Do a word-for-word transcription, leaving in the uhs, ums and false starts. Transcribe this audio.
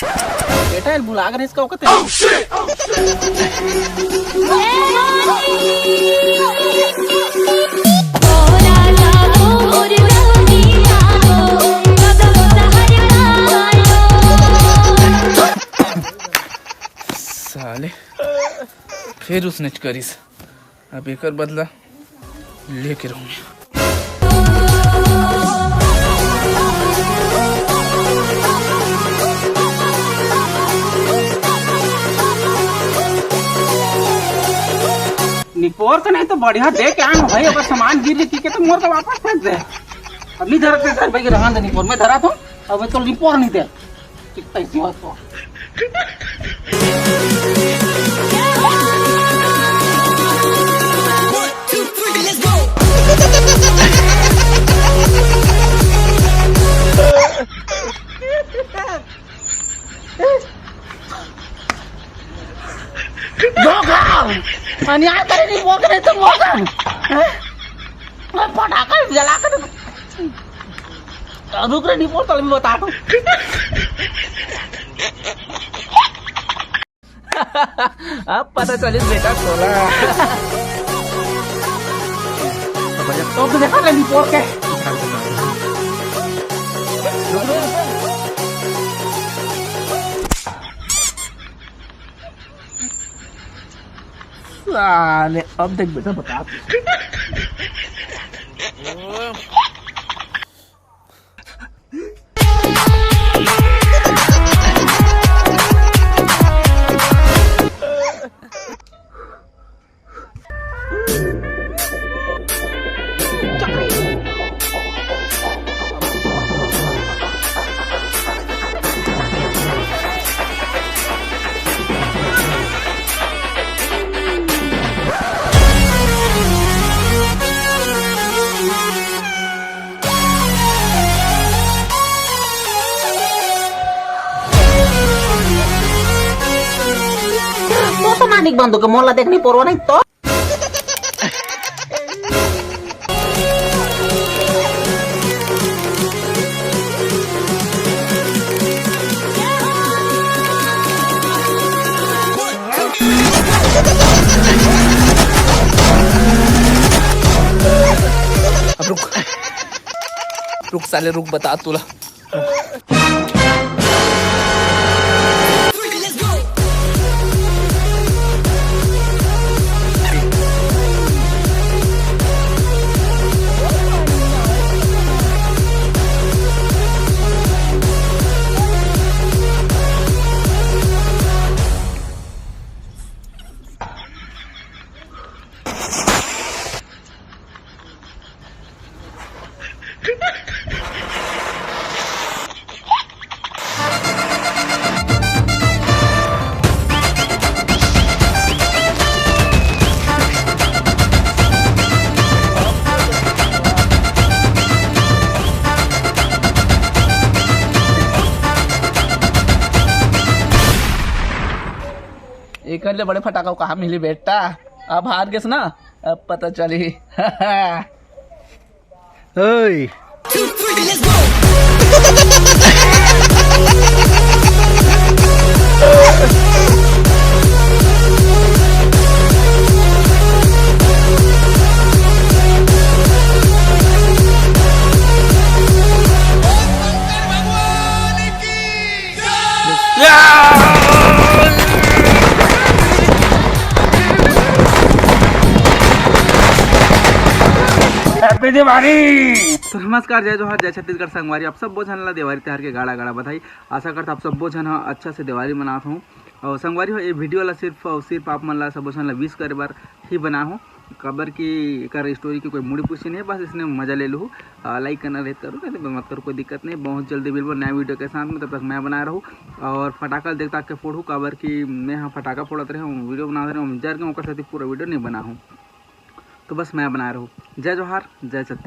बेटा, ये भुला गए इसका वक्त। साले, फिर उसने करिस। अब एकर बदला लेके रहूंगी। निपोर के नहीं तो बढ़िया दे के आए हो भाई, अगर सामान गिर रही के तो मोर के वापस फेंक दे। अब नहीं धरत, भाई के रहन दे निपोर, मैं धरा था, अब मैं तो निपोर नहीं दे। कितना इतिहास हो। धोखा! अन्याय करे नहीं, वो करे तो वो कर। हैं? मैं पटाखा जला कर, रुक रे, नहीं बोल, तो मैं बता दूं। अब पता चलिस बेटा तोला। तो तू देखा नहीं बोल के। साले, अब देख बेटा, बता। तो तो मानिक बंधु के मोला देखनी पोरवा नहीं तो। अब रुक, रुक साले, रुक, बता तोला। एकर ले बड़े फटाका कहाँ मिली बेटा? अब हार गेस ना, अब पता चली। ओए। Happy दिवाली। तो नमस्कार, जय जोहार, जय छत्तीसगढ़ संगवारी। आप सब्बो झन ला देवारी तिहार के गाड़ा गाड़ा बधाई। आशा करता आप सब्बो झन ह अच्छा से देवारी मनात हो। और संगवारी हो, ये video ला सिर्फ और सिर्फ आप मन ला, सब्बो झन ला wish करे बर ही बना हो, काबर कि एकर story के कोई मुड़ी पुछी नहीं, बस इसने मजा ले लूँ। आ, like करना रहे करो, नहीं तो मत करो, कोई दिक्कत नहीं। बहुत जल्दी मिलबो नया video के साथ में, तब तक मैं बनाए रहूँ और फटाका देख ताक के फोड़ू, काबर कि मैं हाँ फटाका फोड़त रहे हूँ, video बनाते रहे हूँ, जर के ओकर साथ पूरा video नहीं बना हूँ। तो बस मैं बनाए रहूँ। जय जोहार, जय छत्तीसगढ़।